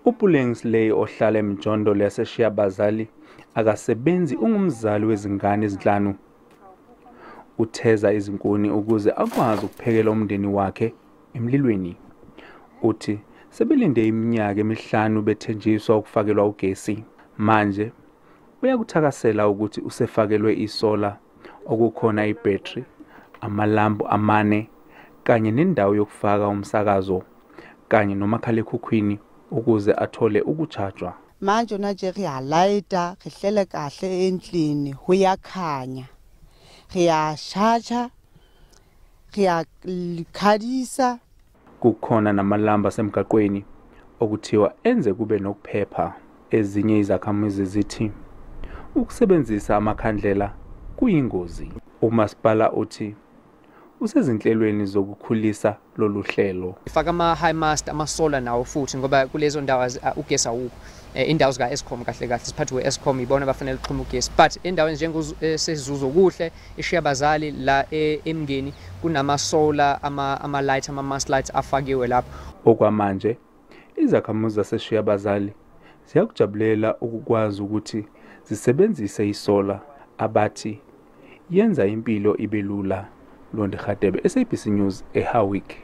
UPuleng Slay ohlala emjondolo yaseShiyabazali akasebenzi, ungumzali wezingane ezinhlanu. Utheza izinkuni ukuze akwazi ukuphekela umndeni wakhe emlilweni. Uthi sebelinde iminyaka emihlanu bethenjiswa ukufakelwa ugesi. Manje uyakuthakasela ukuthi usefakelwe isola, okukhona ibhetri, amalambu amane kanye nendawo yokufaka umsakazo kanye nomakhalekhukhwini ukuze athole ukuchajwa. Manje nje re a lighta, re hlele kahle endlini, kuyakhanya. Re a charge, re a khadisa. Kukhona namalamba asemgaqweni okuthiwa enze kube nokuphepha. Ezinye izakhamuzi zithi ukusebenzisa amakhandlela kuyingozi. Umasipala uthi usezinhlelweni zokukhulisa lolu hlelo. Ifaka ama-high mast, ama-solar nawo futhi, ngoba kulezo ndawo ugesi awukho. Indawo zika-Eskom, kahle kahle ziphathwe Eskom, ibona abafanele ukuxhuma ugesi, but endaweni njengoseZuzokuhle, eShiyabazali, la eMngeni, kunama-solar, ama-light, ama-mast lights afakiwe lapho. Okwamanje izakhamuzi zaseShiyabazali ziyakujabulela ukukwazi ukuthi zisebenzise isola abathi yenza impilo ibe lula. Londi Hadebe, SABC News, eHowick.